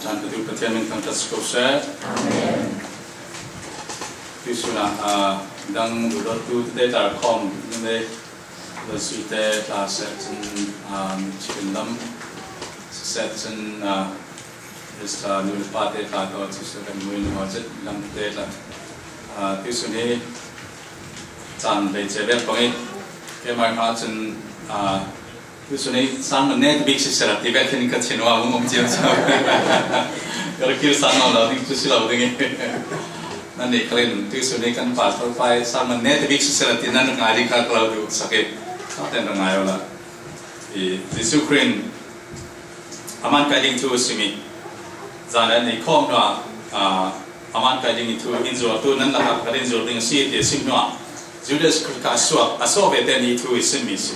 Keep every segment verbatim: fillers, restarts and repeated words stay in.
Kan Patu Pathian min thangṭhat si ko seh. Amen. Tuisun ah, ah, dang duhdawttu te tla khawm ding le, Lasuite tla seh cun, ah, Chicken lam seh cun, ah, Krista nu le pa te tla tawh Jesuh kan hmuh in hmuh cit lam te tla, ah, tuisun hi caan hleice vek pang i keimah hna cun, ah, tuisun hi sang man ne bik siseh ti vek hin ka thin ah hung um ciamco. Ka ra kir sang lo ding cu si lo ding i. Nannih khal in tuisun hi kan pastor pa hi sang man ne bik siseh ti nan ngai ding kha ka lo duh sak i. Ka ten ra ngai awla. I Jesuh Khrih in a man kai ding thu a simi. Zan an i khawm hna, ah, a man kai ding i thu in zuartu nan lakah kan in zuar ding a si ti a sim hna. Judas Iskariot kha a suak, a sawh ve te nih thu i simmi si.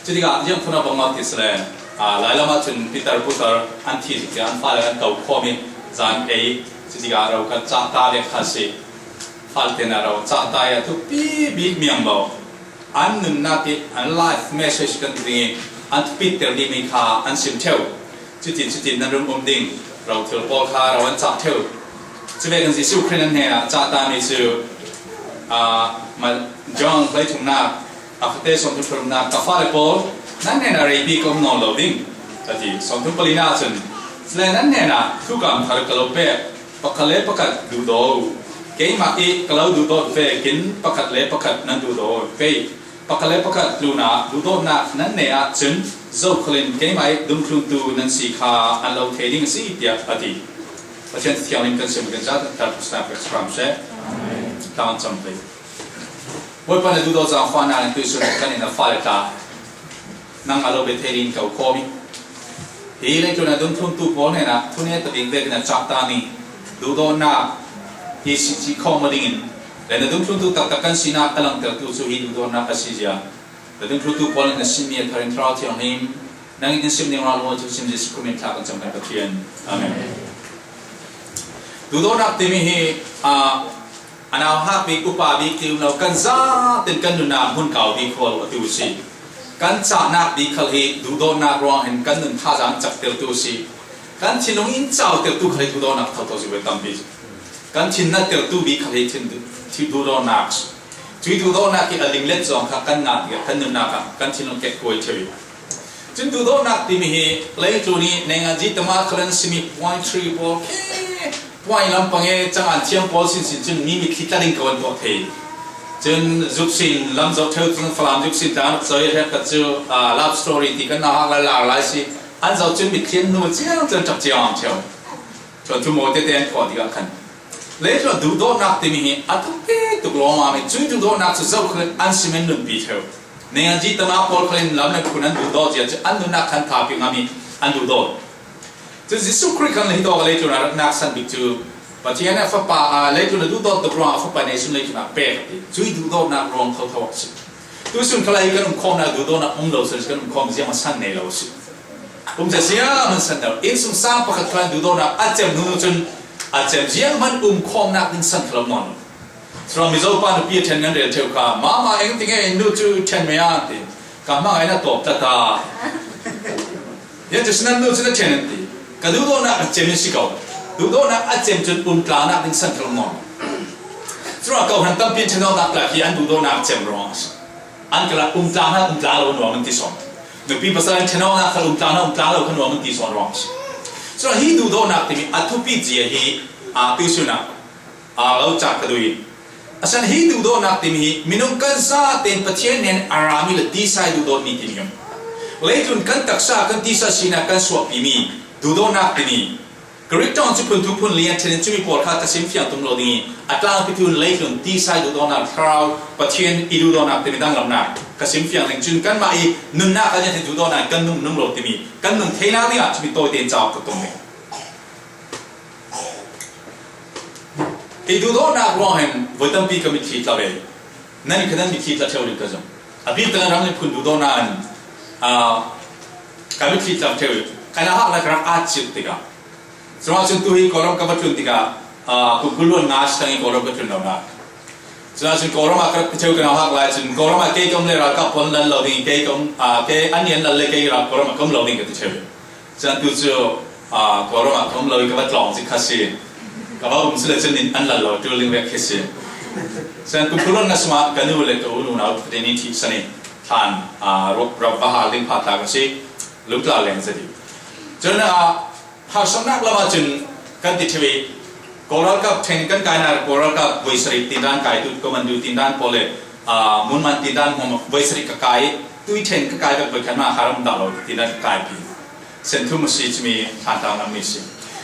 Cutikah ziangfuna bangmah ti sile, ah, lailam ah cun Peter putar an thi tikah an fale an ko khawm i zan ei cutikah ro kan cah ta ve kha si. Fale te na ro cah ta i a thupi bik miang lo. An nunnak i an life message kan ti ding i an thupiter dingmi kha an sim ṭheu. Cutin, cutin nan rum um ding, ro thil pawl kha ro an cah ṭheu. Cuvek in Jesuh Khrih an hnenah cah tami cu, aa, ma-, John hleithumnak, a fate sawmthum parumnak, ka fale pawl, nan hnenah reipi ka um nawn lo ding, a ti. Sawmthum palina cun, cule nan hnenah thukam thar ka lo pek, pakhat le pakhat duhdaw u. Keimah i ka lo duhdawt vekin pakhat le pakhat nan duhdaw ve. Pakhat le pakhat tlunah duhdawtnak nan neih ahcun zokhal in keimah i dungthluntu nan si kha an lo thei ding a si, tiah a ti. Pathian thianghlim kan sim kan zat tar pusnak pek hram seh. Tang cam pei. Bawipa na duhdaw zaangfahnak in tuisun kan in a fale ta. Nang a lo bia thei ding ko khawm i. Hi leitlun a dungthluntu pawl hnenah thuneta bik vekin a cak tami duhdawtnak hi si, si khawm dingin le na dungthluntu taktak kan sinak a langtertu cu hi duhdawtnak a si zia. Na dungthluntu pawl in na simmi a thar in Thlarau Thianghlim nang in kan sim ding ralruang cu sim Jesuh Khrih min thla kan cam kan Pathian. Amen. Duhdawtnak timi hi, ah, a nauhak bik, upa bik ti um lo, kan zaten kan nunnak hmun kau bik khual a tu si. Kan cahnak bik khal hi duhdawtnak ruang hin kan nun thazaang caktertu si. Kan thinlung in cautertu khal hi duhdawtnak thotho si ve tampi. Kan thin nattertu bik khal hi thin, thin duhdawtnak si. Cui duhdawtnak hi a linglet zong kha kan ngah tikah kan nunnak ah kan thinlung kekkuai ṭheu i. Cun duhdawtnak timi hi leitlun i neingan ji tama khal an simi point three pawl khi point lampang e cangan thiam pawl sinsin cun mi mitthli tla ding ko an tuah thei. Cun zuksin lam zoh ṭheu cun Falam zuksin tla an rak zoh i hrekkhat cu, aa, love story ti kan nauhak lai lar lai si. An zoh cun mitthli an hnu ciang cun ṭap ciang ṭheu. Cun thu maw tete an thawh tikah khan. Leitlun duhdawtnak timi hi a thupi tuk lawmmam i cui duhdawtnak cu zoh khal an sim an nunpi ṭheu. Neingan ji tama pawl khal in lam le phun an duhdawt zia cu an nunnak khan thapi ngam i an duhdawt. Cun Jesuh Khrih khan hi tawk a leitlun a ratnak san bik cu Pathian a fapa, aa, leitlun a duhdawt tuk ruangah a fapa neisun leitlun ah pek a ti. Cui duhdawtnak ruang thotho a si. Tuisun khalai kan umkhawmnak duhdawtnak um lo si, kan umkhawm ziang a san nei lo si. Kum zesia man san deuh. Innsungsang pakhat khan duhdawtnak a cem hnu cun a cem ziang man umkhawmnak ding san kha lo nawn. Cun Mizo pa nupi a ṭhen ngan rel ṭheu kha, "Mama, eng ti nge in nu cu ṭhen mei an ti. Ka hmang ai na tawp ta ta." Ya cu sinan nu cu na ṭhen an ti. Ka duhdawtnak a cem in si ko. Duhdawtnak a cem cun umtlaknak ding san kha lo nawn. Cun a kohhran tampi ṭhen awknak tla khi an duhdawtnak a cem ruang a si. An kala umtlang hna umtlang lo nuam an ti sawn. Nupi pasal an ṭhen awknak kha umtlang hna umtlang lo kha nuam an ti sawn ruang a si. Cun hi duhdawtnak timi a thupi cia hi, aa, tuisun ah, aa, lo cak ka duh i. A san hi duhdawtnak timi hi minung kan zaten Pathian nen a rami le tisa i duhdawtmi timi hi. Leitlun kan taksa kan tisa sinak kan suahpimi duhdawtnak timi. Greek ṭong cu phun thum phun li an ṭhen in cumi pawl kha ka sim fiang tum lo ding i, a tlangpi tu in leitlun tisa i duhdawtnak, Thlarau Pathian i duhdawtnak timi danglamnak ka sim fiang ding. Cun kanmah i nunnak kan i duhdawtnak kan nung nung lo timi kan nun theinak dingah cumi tawite in cauk ka tum ding. I duhdawtnak ruang hin voi tampi ka mitthli tla ve. Nan kha nan mitthli tla ṭheu ding ka zong. A bik tangah ram le phun duhdawtnak in, aa, ka mitthli tla ṭheu. Kan a hak le ka rak at cik tikah. Cuma cun tu hi Kawlram ka va tlun tikah, aa, kum kul luan nga si tang i Kawlram ka tlun lo hna. Cun ah cun Kawlram ah ka rak ti ṭheu ka nauhak lai cun Kawlram ah kei ka um le ralkap pawl an lal lo ding i kei ka um, aa, kei an i an lal le kei ral Kawlram ah ka um lo ding ka ti ṭheu. Cun tu cu, Kawlram ah ka um lo i ka va tlawng zik kha si. Ka va um si le cun an lal lo tul ding vek khi si. Cun kum kul nga sungah ka nu le ka u nunau te ni thih san i thlan rak va hal ding pha tla ka si. Lungtla leng zet i cun harsatnak lam ah cun kan ti ṭheu i Kawl ralkap ṭheng kan kai nak Kawl ralkap voisarih tindan kai tu, commando tindan pawl le munman tindan hmuahhmuah voisarih ka kai i tui ṭheng ka kai vek voikhat hna haram dah lo tindan ka kai pi. Senthum a si cumi hlantlak nammi si.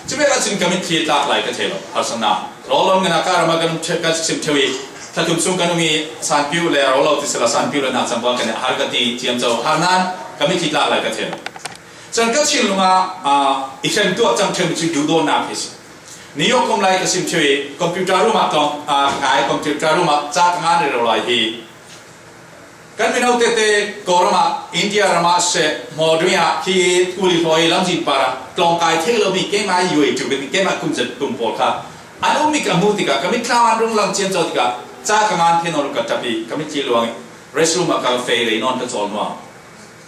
Cumi ah cun ka mitthli tlak lai ka thei lo, harsatnak. Rawlom ngan a ka ram ah kan um ṭheu, kan sim ṭheu i thla thum sung kan um i Sanpiu le Rawlo ti sila Sanpiu le hna cangva kan har ka ti ciamco har nain ka mitthli tlak lai ka thei lo. Cun ka thinlung ah i hrem tuah cang ṭheu mi cu duhdawtnak hi si. New York um lai ka sim ṭheu i computer room ah tlawng, ka ngai computer room ah ca ka ngan rero lai hi. Kan mino tete Kawlram ah, India ram ah seh, Hmawdui ah, khi Kuli hlawi lamzin par ah tlawng kai thei lomi keimah yuai ṭu kan keimah kum zet kum pawl kha an um mi ka hmuh tikah ka mitthlam an rung lang ciamco tikah ca ka ngan thei nawn lo ka ṭap i ka mitthli luang i restroom ah ka fei rei nawn ka cawl hnuah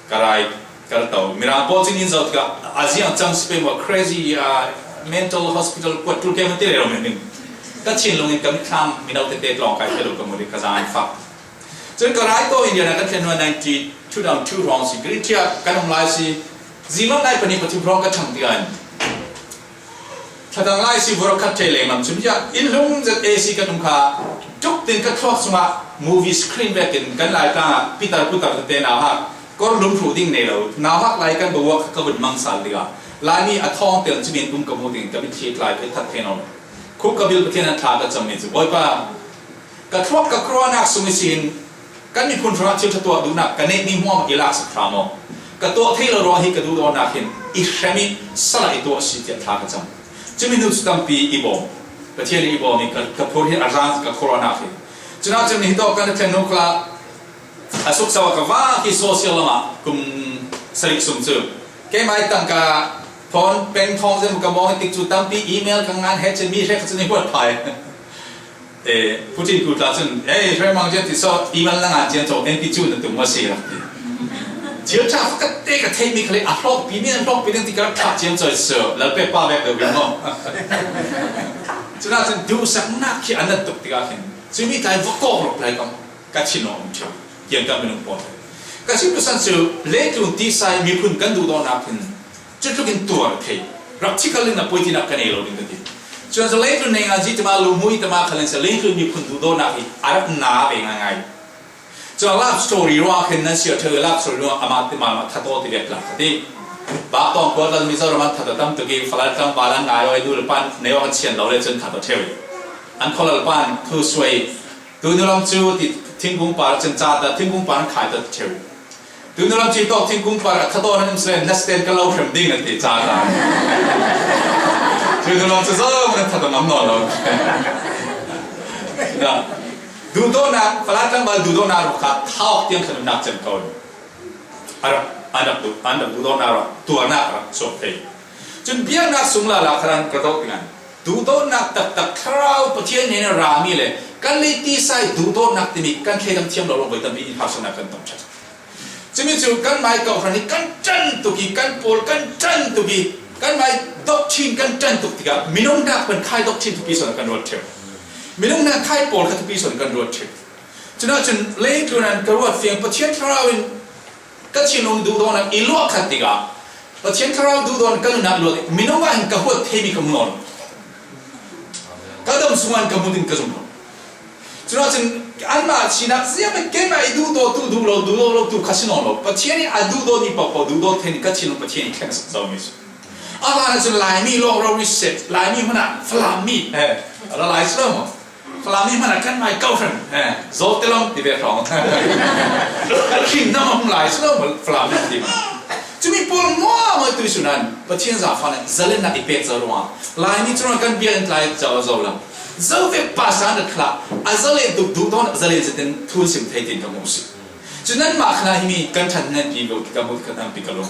ka rai ka ra to. Mirang pawl cun in zoh tikah a ziang cang si pei maw, crazy, mental hospital kuat ṭul keimah ti rero men in ka thinlung in ka mitthlam mino tete tlawng kai thei lo ka hmuh i ka zan fak. Cun ka rai taw India na kan thlen hnuah ninety two dang two hrawng si, Greek ṭhiah kan um lai si, zinglam nai pahnih pathum hrawng ka ṭhang tikah thladang lai si vur khat ṭhei lenglam cun bia inn hlum zet A C kan um kha, ṭuk tin ka thluak sungah movie screen vekin kan Laitlang ah pitar putar tete nauhak kor lum hruh ding nei lo, nauhak lai kan bawak kha ka vun mang sal tikah Laimi a thawng tel cumi an um ka hmuh ding ka mitthli tlai ka that thei nawn lo. Khuk ka bil Pathian an thla ka cam mi cu, Bawipa, ka thluak ka khuaruahnak sung ihsin kan miphun hrangah thil ṭha tuah duhnak ka neihmi hmuahhmuah i laksak hram aw. Ka tuah thei lo ruang hi ka duhdawtnak hin i hrem i sal ah i tuah a si tiah thla ka cam. Cumi hnu cu tampi i bawm. Pathian in i bawm i ka, ka phur hi a rang ka khuaruahnak hi. Cunah cun hi tawk kan i thlen hnu khalah a sukso ah ka va khi social lam ah kum sarih sung cu keimah i tangka phone peng thawng zem ka bawng i tik cu tampi email ka ngan he cun mi hre ka cun i huat phai. Eh, Putin ku tla cun, "Ei, hre mang cian ti so, i mal na ngan cian co, en ti cu na tung ma si rak ti." Thil ṭha fakat te ka theih mi khale, a hlawkpi mi, a hlawkpi ding ti ka rak thlah cian co so, lal pe pa vek lo win maw. Cunah cun duhsaknak khi a nat tuk tikah khin, cumi tlai va kawk lawk lai kam, ka thin awm ṭheu, kiangkam minung pawl. Ka chim tu san cu, leitlun ti sai miphun kan duhdawtnak khin, Cutluk in tuar thei, practical in a poi tinak ka nei lo ding ka ti. Cun leitlun nei ngai, zi tama, luhmui tama khal in si, leitlun miphun duhdawtnak hi a rak na ve ngaingai. Cun love story ruang khin nan siar ṭheu, love story ruang amah ti, mah, mah thataw ti vek la ka ti. Bah tawng kuat lal Mizoram an thataw tam tuk i, Falam tlangval an ngai aw i, nu le pa an nei aw an chian lo le cun thataw ṭheu i. An khualal pa an thu suai. Tuinu lam cu ti, thingkung par cun ca ta, thingkung par an khai ta ṭheu. Tuinu lam cu tawk thingkung par a thataw nan um seh, na stand ka lo hrem ding an ti ca ta. Tuinu lam cu zo nan thataw ngam nawn lo. Na, duhdawtnak, Falam tlangval duhdawtnak ruang kha thawk tiang khan nak cem ko. A rak, an rak duh, an rak duhdawtnak ruang, tuarnak rak suak thei. Cun biaknak sung lala kha ran ka dawh ding an. Duhdawtnak taktak Thlarau Pathian hnen a rami le kan lei ti sai duhdawtnak timi kan thleidam thiam lo lawng voi tampi in harsatnak kan tong ṭhat. Cumi cu kan mai kau hran i kan ṭan tuk i, kan pawl kan ṭan tuk i, kan mai doctrine kan ṭan tuk tikah minung hnak kan khai doctrine thupi sawn kan ruat ṭheu. Minung hnak khai pawl kha thupi sawn kan ruat ṭheu. Cunah cun leitlun an ka ruat fiang Pathian Thlarau in ka thinlung duhdawtnak i luah khat tikah Pathian Thlarau duhdawtnak ka nunnak luat i minung ah hin ka huat theimi ka hmu nawn lo. Ka dam sungah hin ka hmu ding ka zum lo. Cunah cun anmah sinak ziangmah keimah i duhdawtu duh lo, duhdaw lo tu kha si nawn lo. Pathian i a duhdawtmi paohpaoh duhdaw thei in ka thinlung Pathian i thleng a sak zomi si. A hlan ahcun Laimi lawng rori seh, Laimi hmanh ah Falam mi, eh, a ra lai si lo maw? Falam mi hmanh ah kan mai kau hran, eh, Zote lam ti ve hrawng. A hrin nam a hung lai si lo maw, Falam mi ti hmanh. Cumi pawl hmuahhmuah tu sun an Pathian zaangfahnak zalennak i pek zo ruangah Laimi cu kan bia in tlai zo zo lo. Zo vek pa sa na thlah, a zalen tuk duh tawn, a zalen zetin thu sim thei tin ka hmuh si. Cu nanmah khan himi kan ṭhan nan pi ko, ka hmuh kan an pi ka lung.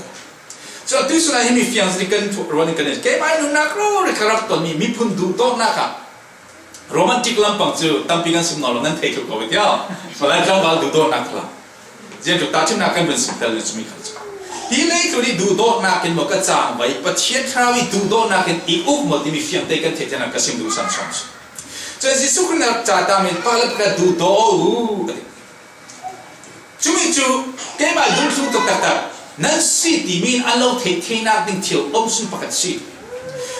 Cun atu sunah himi fiang zet kan thuh ruan in kan in. Keimah nunnak rori ka rak tonmi miphun duhdawtnak ah romantic lampang cu tampi kan sim nawn lo, nan thei tuk ko tiah. Malai tlangval duhdawtnak kha. Ziangtluk tahṭhimnak kan vun sim tel cumi kha cu. Hi leitlun i duhdawtnak in maw ka cangvai, Pathian thlarau i duhdawtnak in i uk maw timi fiangte kan theih ciangin ka sim duhsan sawn si. Cun Jesuh Khrih rak ca ta min pa le ka duhdaw u, a ti. Cumi cu keimah dungthluntu taktak nan si timi in an lo theih theinak ding thil om sun pakhat si.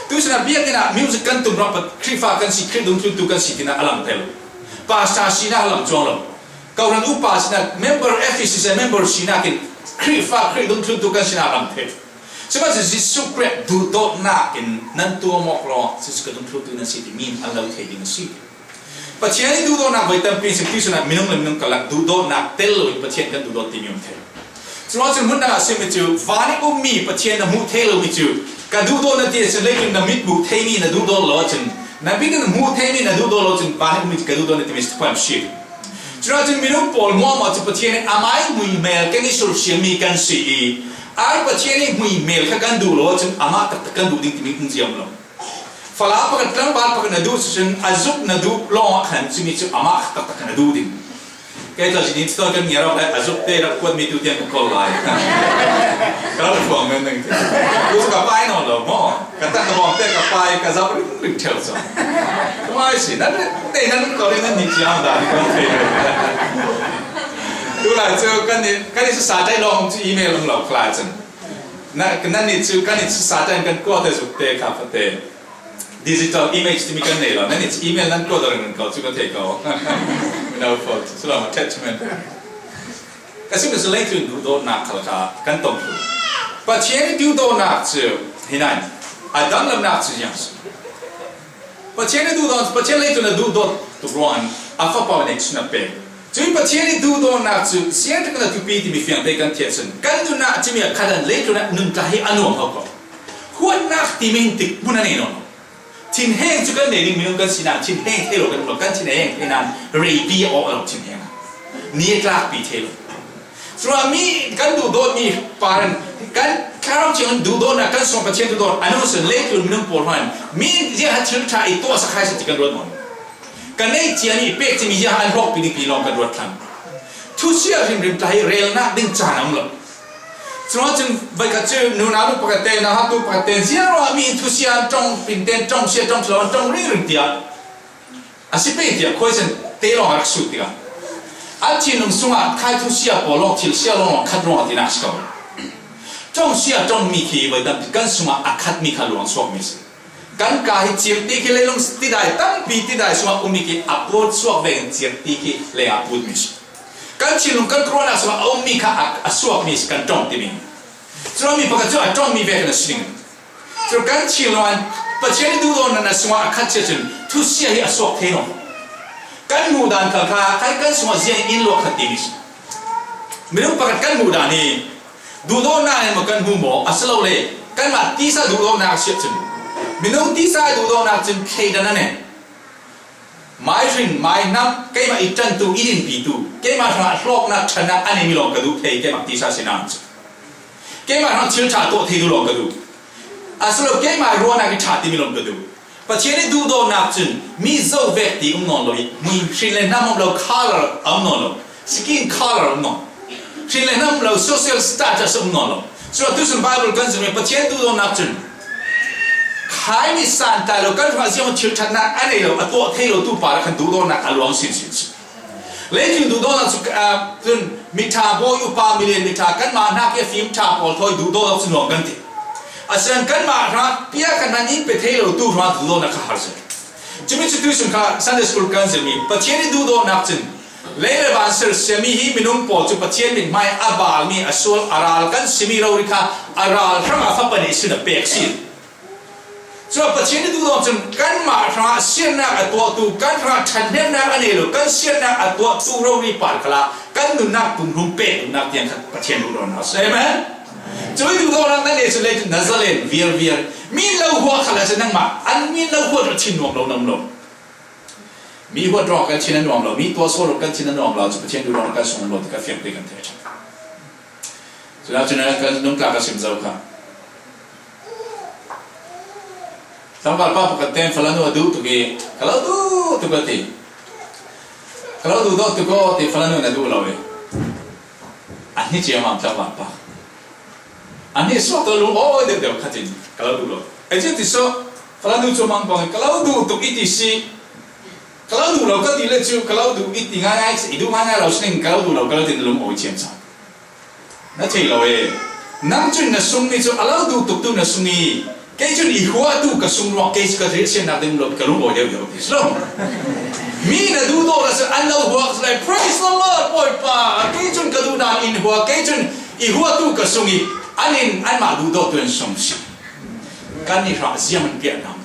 Tuchan ah biakinn ah music kan tum ruang Khrihfa kan si, Khrih dungthluntu kan si tinak a lang tel. Pastor sinak a lang cuang lo. Kohhran upa sinak, member, F E C C member sinak in Khrihfa, Khrih dungthluntu kan sinak a lang tel. Sihmanhsehlaw Jesuh Khrih duhdawtnak in nan tuam awk law, Jesuh Khrih dungthluntu nan si timi in an lo thei ding a si. Pathian i duhdawtnak voi tampi si, tuchan ah minung le minung karlak duhdawtnak tel loin Pathian kan duhdawt timi um thei. Curuangah cun hmun dang ah a simi cu, van i ummi Pathian na hmuh thei lomi cu, ka duhdawt na ti ahcun leitlun na mit hmuh theimi na duhdawt lo ahcun, na mit na hmuh theimi na duhdawt lo ahcun, van i ummi cu ka duhdawt na timi si thuphan si. Curuangah cun minung pawl hmuahhmuah cu Pathian in amah i hmuihmel kan i sulhsiami kan si i, ar Pathian i hmuihmel kha kan duh lo ahcun, amah taktak kan duh ding timi hmun ziam lo. Fala pakhat tlangval pakhat na duh cun a zuk na duh lawngah khan cumi cu amah taktak khan a duh ding. Kei tla cini tawh kan ngiar awk le a zuk te rak kuatmi tu tiang ka kol lai. Ka rak phuang men ding. Tu cu ka pai nawn lo maw? Ka tak ka bawm te ka pai ka zau ring ring ṭheu cang. Ka pai si nan te nan ko ring nan ni ciang dah ni kan thei. Tu lai cu kan ni kan ni sa tai lawng cu email um lo khlai cun. Na, nan ni cu kan ni cu sa tai kan kuat te zuk te kha fate. Digital image timi kan nei lo. Nan ni cu email nan kuat ring ring ko cu ka thei ko. No photo. Sula attachment. Ka sim ka si leitlun duhdawtnak khal kha kan tong thlu. Pathian i duhdawtnak cu hi nan a danglamnak cu ziang si. Pathian i duhdawt, Pathian leitlun a duhdawt tuk ruangin a fapa nih cun a pek. Cun Pathian i duhdawtnak cu ziangtluk in a thupi timi fiangte kan thiah cun kan nunnak cumi a khat in leitlun ah nun tla hi a nuam ho ko. Huatnak timi hin tik hmun a nei nawn lo. Thinheng cu kan nei ding minung kan sinak thinheng thei lo kan um lo, kan thinheng thei nan reipi a awh lo thinheng ah ni a tlakpi thei lo. Curuangah mi kan duhdawtmi par in kan thlarau thiang duhdawtnak kan sungah Pathian duhdawt a nung sin leitlun minung pawl hmanh mi ziah thil ṭha i tuahsak hai si ti kan ruat maw? Kan neih ciami pek cimi ziah an hlawkpi dingpi lawng kan ruat thlang. Thusia hrimhrim tla hi relnak ding caan a um lo. Curuangah cun voikhat cu nunau pakhat te, nauhatu pakhat te, ziah ruangah mi in thusia an ṭong, pinte an ṭong, sia ṭong, thlo an ṭong ringring tiah a si pei tiah khuaisan te lawng a rak sut tikah an thinlung sungah khai thusia pawl lawng, thil sia lawng lawng khat ruangah tinak si ko. Ṭong sia ṭongmi khi voi tampi kan sungah a khatmi kha luang suakmi si. Kan kaa hi cirti khi leilung tidai tampi tidai sungah ummi khi a put suak vekin cirti khi lei a putmi si. Kan thinlung kan khuaruahnak sungah a ummi kha a, a suakmi si kan ṭong timi. Curuangmi pakhat cu a ṭongmi vekin a si ding. Cu kan thinlung an Pathian i duhdawtnak sungah a khat cia cun thusia hi a suak thei lo. Kan hmuh dan khal kha kan, kan sungah ziang in luak khat timi si. Minung pakhat kan hmuh dan hi duhdawtnak in maw kan hmu maw? Asilole kanmah tisa duhdawtnak a si ahcun, minung tisa duhdawtnak cun thleidan a nei. Mai hrin, mai hnam, keimah i ṭantu, i dinpitu, keimah hrangah hlawknak, ṭhatnak a neimi lawng ka duh thei, keimah tisa si nain cu. Keimah hrang thil ṭha tuah theitu lawng ka duh. Asilole keimah ruahnak i ṭha timi lawng ka duh. Pathian i duhdawtnak cun mi zo vek ti um nawn lo i, mi hrin le hnam um lo, color a um nawn lo, skin color a um nawn, hrin le hnam um lo, social status a um nawn lo. Curuangah tucun Bible kan zirmi Pathian duhdawtnak cun khaimi san tlai lo, kan hrangah zianghman thil ṭhatnak a nei lo, a tuah thei lo tu pa le khan duhdawtnak a luang sinsin si. Leitlun duhdawtnak cu, ah, cun miṭha bawi upa, milian miṭha, kanmah hnak i a fim ṭha pawl thawi duhdawtnak cu nuam kan ti. Asinan kanmah hrangah piak kha hna nih pe thei lo tu hrangah duhdawtnak kha har si. Cumi cu tuisun kha Sunday school kan zirmi Pathian i duhdawtnak cun lei le van sersiami hi minung pawl cu Pathian mithmai a balmi a sual a ral kan simi rori kha a ral hrangah fapa nih sin a pek si. Curuangah Pathian i duhdawt cun kanmah hrangah siatnak a tuahtu, kan hrangah ṭhathnemnak a nei lo, kan siatnak a tuahtu rori par khalah kan nunnak pumhlum pek duhnak tiang kha Pathian duhdawtnak a si. Amen. Cui duhdawtnak na nei cun leitlun na zalen viarviar. Mi lo huat khalah cun nangmah an mi lo huat rawh chin nuam lo, nuam lo. Mi huat rawh kan chin a nuam lo, mi tuah sual rawh kan chin a nuam lo, cu Pathian duhdawtnak kan sung lo ti ka fiang te kan thei. Cun ahcun kan nunnak ka sim zo kha. Tlangval pa pakhat tein fala nu a duh tuk i, ka lo duh tuk a ti. Ka lo duh dawh tuk aw ti, fala nu na duh lo i. A hni ciammam tlangval pa. Ani suak ka lung awi deuhdeuh khatin ka lo duh lo. Ei, cih ti saw, ka lo duh cu mang pang, ka lo duh tuk i ti si. Ka lo duh lo ka ti le cu, ka lo duh i ti ngaingai si, i duh ngaingai lo si ning, ka lo duh lo, ka lo ti na lung awi ciamco. Na thei lo e. Nang cun na sungmi cu a lo duh tuk tu na sung i, kei cun i huatu ka sung ruang, kei cu ka rilsiatnak ding lo, ka lung awi deuhdeuh ti si lo. Mi na duhdaw la si, an lo huak si lai, "Praise the Lord, Bawipa, kei cun ka duhdan in huak, kei cun i huatu ka sung i, an in anmah duhdaw tu an sung si." Kan i hrah ziang an piah hna.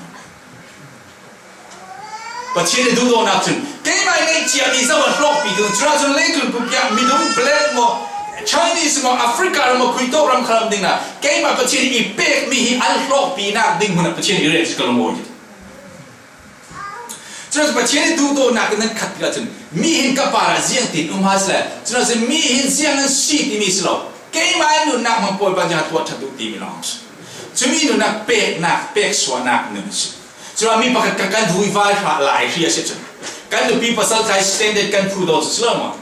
Pathian i duhdawtnak cun keimah i ngeih ciami zoh a hlawkpi tu, cucaah cun leitlun pupiak midung, black maw, Chinese maw, Africa ram maw, khuitawk ram khalam ding ah keimah Pathian i pekmi hi an hlawkpinak ding hmun ah Pathian i rel si ka lung awi hi. Cucaah cun Pathian i duhdawtnak in nan khat tikah cun mi hin ka parah ziang tin um ha si lai, cucaah cun mi hin ziang an si timi si lo. Keimah i nunnak hmang pawl pan ziang a tuah ṭhat duh timi lawng si. Cumi nunnak peknak, peksuahnak nun si. Cun mi pakhat ka kan vui vai hra lai hri a si cun, kan nupi pasal kai standard kan phu daw cu si lo maw?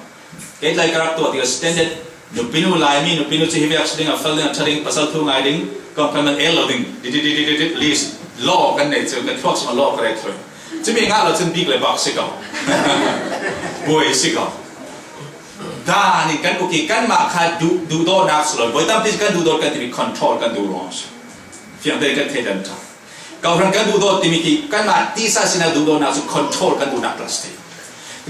Kei tlai ka rak tuah tikah standard nupi nu, Laimi nupi nu cu hi vek si ding, a fel ding, a ṭha ding, pasal thu ngai ding, kong kan man el lo ding, di, di, di, di, di, di, list, law kan nei cu, kan thluak sung law ka ret thluai. Cumi ngah lo cun bik le bak si ko. Buai si ko. Dan in kan uk i kanmah kha duh, duhdawtnak si lo. Voi tampi kan duhdawt kan timi control kan duh ruang si. Fiang tein kan thei dan ṭha. Kawhhran kan duhdawt timi khi kanmah tisa sinah duhdawtnak cu control kan duhnak plus te.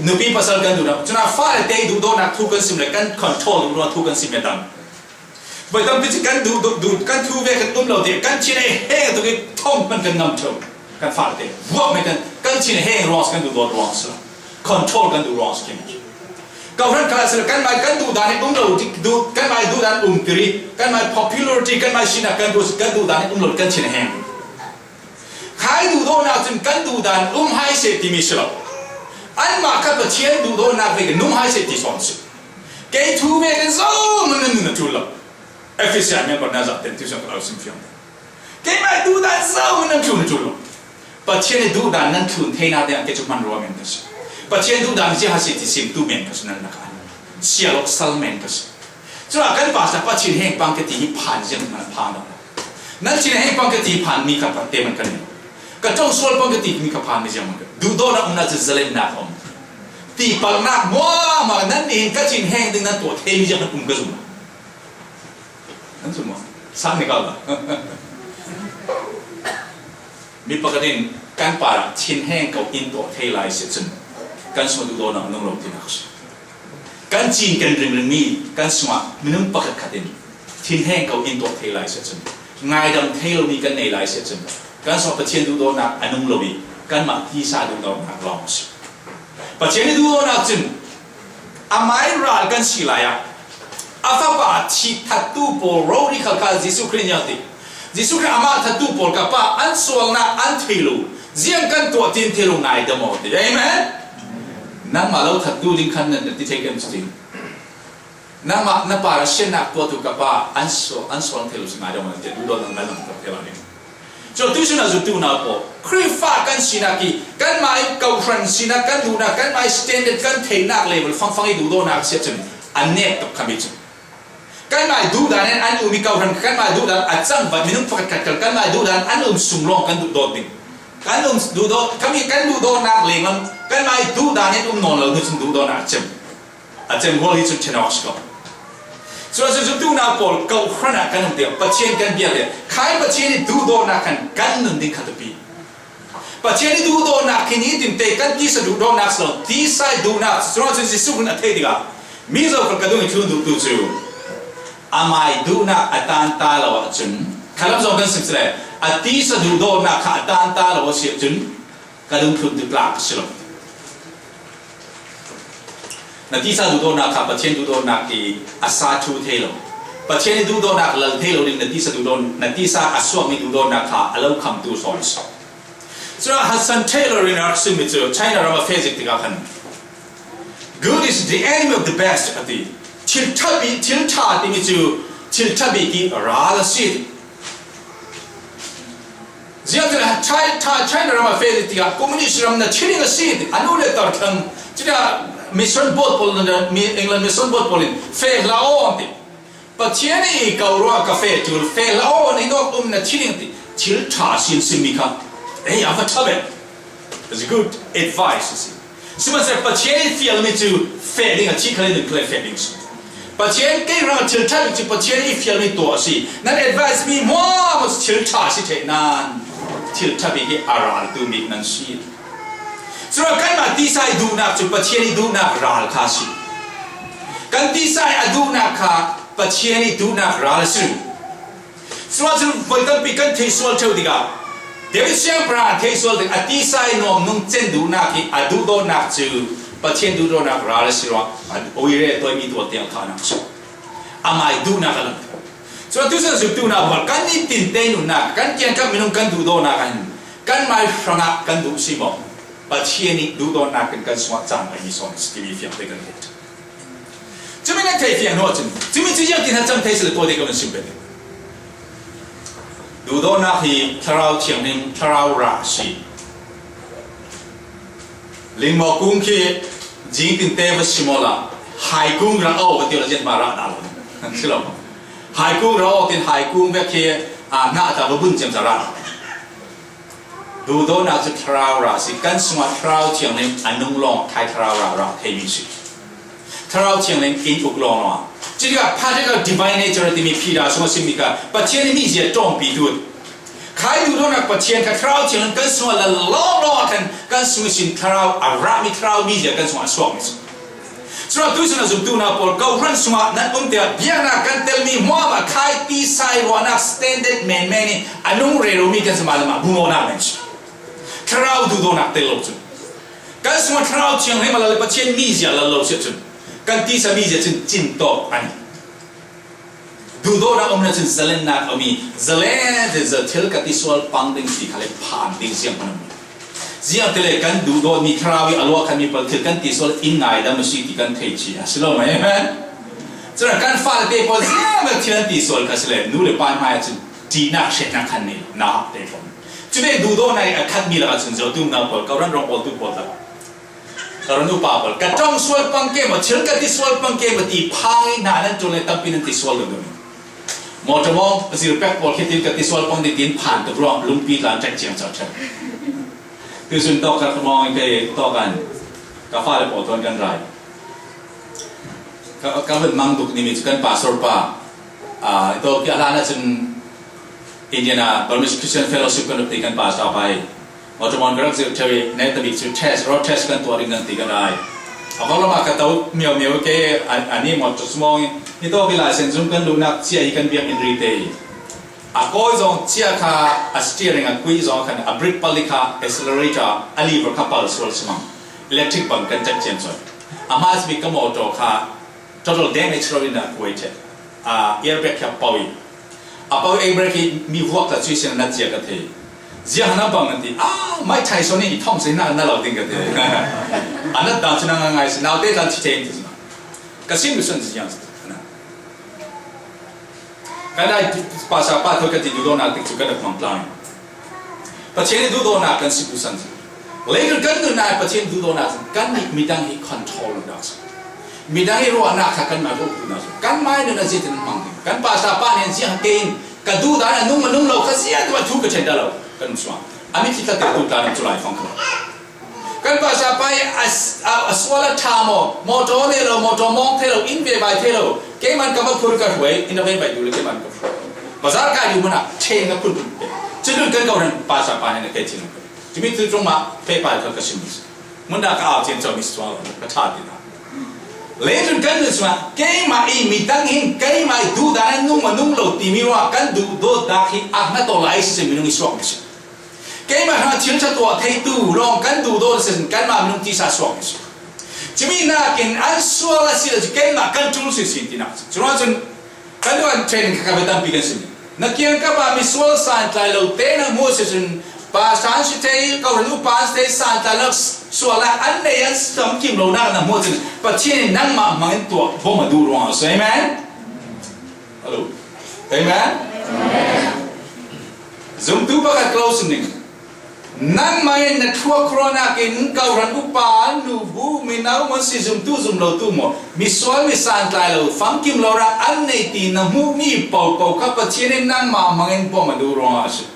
Nupi pasal kan duhnak, cun a fale te duhdawtnak thu kan sim le kan control duhdawtnak thu kan sim le dang. Voi tampi cu kan duh, duh, duh, kan thu ve kan um lo te, kan thin he heng tuk i thawng hman kan ngam ṭheo. Kan fale te vuak mai kan, kan thin he heng ruang si, kan duhdawt ruang si lo. Control kan duh ruang si khi. Kawhhran kha si lo, kanmah kan duhdan i um lo, duh, kanmah duhdan um tiri, kanmah popularity, kanmah sinah kan duh, kan duhdan i um lo, kan thin he heng. Khai duhdawtnak cun kan duhdan um hai seh timi si lo. Anmah kha Pathian duhdawtnak vekin nung hai seh ti sawn si. Kei thu vekin zohman nan nun a ṭul lo. Efesa hmel pawl nan zah ten ti sawn ka lo sim fiang. Keimah duhdan zohman nan ṭul a ṭul lo. Pathian i duhdan nan tlun theinak dingah kei cu hmanrua men ka si. Pathian duhdan ziah a si ti simtu men ka si nan lakah. Sialawh sal men ka si. Cuah kan pastor pa Chin Heng Pang ka ti hi phan ziang man phan lo. Nan Chin Heng Pang ka ti phan mi kha pate man kan ni. Ka ṭong sual pang ka ti mi kha phan mi ziang man kan. Duhdawtnak umnak cu zalennak a um. Tipalnak muahmah nan nih in ka Chin Heng ding nan tuah thei mi ziang man um ka zum. Nan zum maw? Sang ni kau la. Mi pakhat in kan parah thinheng ko in tuah thei lai si cun kan sungah duhdawtnak a nung lo tinak a si. Kan cin kan ringring mi kan sungah minung pakhat khat in thinheng ko in tuah thei lai si cun, ngaidam thei lo mi kan nei lai si cun, kan sungah Pathian duhdawtnak a nung lo i kanmah tisa duhdawtnak lawng a si. Pathian i duhdawtnak cun amai ral kan si lai ah, a fapa thih thattu pawl rori khal kha Jesuh Khrih nih a ti. Jesuh Khrih amah thattu pawl ka pa an sualnak an thei lo, ziang kan tuah tin thei lo ngaidam aw ti. Amen. Nangmah lo thattu ding khan nan ti thei kan si. Nangmah na pa ra siannak tuahtu ka pa an sual, an sual thei lo si ngaidam aw ti. Duhdawtnak ngan lang tuah thei lo ding. Cun tuisun a zumtu unau pawl, Khrihfa kan sinak i kanmah i kawhhran sinak kan duhnak, kanmah i standard kan theihnak level fangfang i duhdawtnak a si ahcun an nek tuk khami cu. Kanmah i duhdan in an um i kawhhran kanmah i duhdan a cangvat minung pakhat khat kal kanmah i duhdan an um sung lawng kan duhdawt ding. Kan um duhdawt, khami kan duhdawtnak lenglam kanmah i duhdan in um nawn lo hnu cun duhdawtnak a cem. A cem rual hi cun ṭhen awk si ko. Cucaah cun zumtu unau pawl, kawhhran ah kan um tiah Pathian kan bia tiah khai Pathian i duhdawtnak khan kan nun ding kha tupi. Pathian i duhdawtnak khi nitin te kan tisa duhdawtnak si lo, tisa i duhnak si, cucaah cun Jesuh Khrih a theih tikah mi zokhal ka dung i thlun duhtu cu amai duhnak a tan ta lo ahcun, khalam zong kan sim si le, a tisa duhdawtnak kha a tan ta lo a si ahcun ka dungthluntu tlak a si lo. Na tisa duhdawtnak kha Pathian duhdawtnak i a sa ṭhu thei lo. Pathian i duhdawtnak lal thei lo ding na tisa duhdawt, na tisa a suakmi duhdawtnak kha a lo khamtu sawn a si. Cucaah Hudson Taylor in a rak simmi cu China ram a feh zik tikah khan, "Good is the enemy of the best," a ti. Thil ṭha bik, thil ṭha timi cu thil ṭha bik i ral a si. Ziangtin a Chai-, Tha-, China ram a feh tikah communist ram na thining a si, a nu le tar thlang, cutia mission board pawl, mi-, England mission board pawl in feh hlah aw an ti. Pathian i ko ruangah ka feh tul, feh hlah aw, na i nawk um na thi ding ti, thil ṭha sin sim mi kha. Ei, a va ṭha ve. It's good advice, you see. Sihmanhsehlaw Pathian i fial mi cu feh ding a, thi khal in nun khal in feh ding si. Pathian kei ruangah thil ṭha bik cu Pathian i fial mi tuah a si. Nan advice mi hmuahhmuah cu thil ṭha si theih nan thil ṭha bik hi a raltu mi nan si. Curuangah kanmah tisa i duhnak cu Pathian i duhnak ral kha a si. Kan tisa i a duhnak kha Pathian i duhnak ral a si. Curuangah cun voi tampi kan theih sual ṭheu tikah David siangpahrang a theih sual tik a tisa i nuam nung cen duhnak hi a duhdawtnak cu Pathian duhdawtnak ral a si ruangah a uire a tawi mi tual tiang kha a nang si. Amah i duhnak a lang. Curuangah tuchan zumtu hna pawl kan i tinte nunnak, kan kiangkap minung kan duhdawtnak ah hin kanmah hrangah kan duh si maw? Pathian i duhdawtnak in kan sungah caan a i sawm si timi fiang te kan theih. Cumi nan theih fiang hnu ahcun, cumi cu ziangtin hacam thei si le tuah te ka van sim peng. Duhdawtnak hi Thlarau Thianghlim, Thlarau ra a si. Lingmaw kung khi zingtin te va sim awla, hai kung ra aw va ti awla zianghma rah dah lo. Si lo. Hai kung ra aw tin hai kung vek khi, aa, hnah ta va bun ciamca rah. Duhdawtnak cu Thlarau ra a si. Kan sungah Thlarau Thianghlim a nung lawng Thai Thlarau ra ra theimi si. Thlarau Thianghlim in uk lawnglawng ah. Cutikah practical divine nature timi Peter sungah simmi kha Pathian i mizia ṭawmpi tu. Khai duhdawtnak Pathian kha Thlarau Thianghlim kan sungah lal lawnglawng ah khan kan sung ihsin Thlarau a rami Thlarau mizia kan sungah a suakmi si. Curuangah tuisun a zumtu hna pawl, kawhhran sungah nan um tikah biaknak kan telmi hmuahmah khai tisa i ruahnak standard menmen i a nung rero mi kan si mah lamah bungawhnak men si. Thlarau duhdawtnak tel lo cun. Kan sungah Thlarau Thianghlim a lal le Pathian mizia lal lo si ahcun kan tisa mizia cun cin tawk a ni. Duhdawtnak um ahcun zalennak a um i, zalen, zalen thil ka ti sual pang ding ti kha le phan ding zianghman a um. Ziangtile kan duhdawtmi Thlarau i a luah khanmi pawl thil kan ti sual in ngaidam a si ti kan thei cia a si lo maw? Amen. Cun kan fale te pawl ziangvek thil an ti sual kha si le nu le pa hmai ahcun ṭihnak hretnak khan nei lo, nauhak te pawl. Cule duhdawtnak i a khatmi lakah cun zotu nau pawl, kawhhran rawng pawl, tu pawl tak, kawhhran upa pawl, ka ṭong sual pang ke maw, thil ka ti sual pang ke maw ti phang i hna nan ṭul le tampi nan ti sual lo ding. Motor mawng a zir pek pawl khi thil ka ti sual pang ding tiin phan tuk ruang lungpi tlan ṭek ciang co ṭhen. Tuisun tawk ka mawng in kei tawk an ka fale pawl thawn kan rai. Ka, ka van mang tuk nimi cu kan pastor pa, aa, i tawk i a hlan ahcun Indiana Burmese Christian Fellowship kan rak ti kan pastor pa i motor mawng ka rak zirh ṭheu i, neta bik cu test, road test kan tuah ding kan ti kan rai. A vawllam ah ka to miau miau ke, a, a ni motor mawng i, i tawk i license zung kan luhnak cia hi kan biak in rite i, a kawi zong cia kha a steering a kuih zong khan a brake pali kha accelerator a lever kha pal sual sumang. Electric bang kan tek ciam cuai. A hma simi ka motor kha total damage lo in a kuai ṭheh. A airbag kha pau i. A pau airbag hi mi vuak ta cui sin a nat cia ka thei. Ziang na bang an ti. Ah, mai thai so ni i thong sin na na lo ding ka thei. A nat dan cu na ngai si. Naute dan thi thei in ti si. Ka sin mi sun ziang si. Kan ai pastor pa thawi kan ti duhdawtnak tik cu kan rak hmang tlang. Pathian i duhdawtnak kan si duhsan si. Leilung kan nunnak i Pathian duhdawtnak sin kan nih midang hi control lo dak si. Midang i ruahnak kha kan mah rawk duhnak si. Kan mai nun a ziatin an hmang ding. Kan pastor pa nih an ziah ke in ka duhdan a nung a nung lo kha ziah tu a thu ka ṭhen dah lo. Kan um suang. A mit hi tla te tu tla nan cu lai fang kha. Kan pastor pa i a, a, a sual a ṭha maw, motor nei lo, motor mawng thei lo, in ve vai thei lo, keiman ka va phur ka hruai, in a ve vai duh le keiman ka phur. Bazar kai duh hmanh ah ṭhen ka phun phun. Cu nun kan kawhhran pastor pa nih na kei chin. Cumi tu ṭung mah pehpar kha ka sim. Munda ka au chin cawmi si cuang lo, ka ṭha ti hna. Leilung kan nun sungah keimah i midang hin keimah i duhdan a nung a nung lo timi ruah kan duh dawt dak hi a hngat aw lai si, minung i suak mi si. Keimah hrangah thil ṭha tuah theitu lawng kan duh dawt a si, kanmah minung tisa suak a si. Cumi nakin an sual a si le cu keimah kan ṭul si, si tinak si. Curuangah cun kan duh an ṭhen kha ka tampi kan si. Na kiangkap ah misual santlai lo te na hmuh a si cun, pastor an si thei, kawhhran upa an si thei, santlai lo sual ah an nei an samkim lonak na hmuh a cun, Pathian in nangmah hmang in tuah bawm a duh ruangah a si. Amen. Hello? Amen? Zumtu pakhat ka lo sim ding. Nangmah in na thluak khua nakin, kohhran upa, nubu, mino maw, sizumtu zumlotu maw, misual misan tlai lo, famkim lo rak an nei ti na hmuh mi paoh paoh kha Pathian in nangmah hmangin bawm a duh ruangah a si.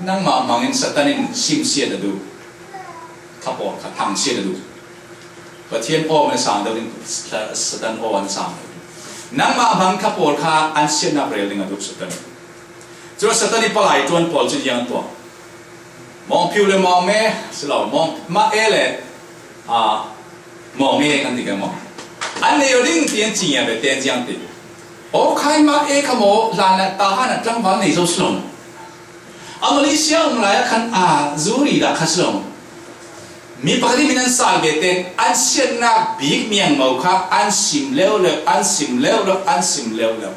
Nangmah hmangin Satan in simsiat a duh. Kha pawl kha thangsiat a duh. Pathian aw na sang deuh ding, Satan aw an sang deuh ding. Nangmah hmang kha pawl kha an siatnak rel ding a duh Satan. Cun Satan i palai ṭuan pawl cu ziang tuah. Mawngphiu le mawngme si lo, mawng, mah e le, aa, mawng e kan ti kan maw? An nei aw ding ti an ci ngia ve, ten ziang ti. Aw khai mah e kha maw, hlan ah, tahan ah tlangval nei zo si lo. A Malaysia um lai ah khan, aa, zuri dah kha si lo. Mi pakhat in min an sal ve ten an siatnak bik miangmo kha an sim leu leu, an sim leu leu, an sim leu leu.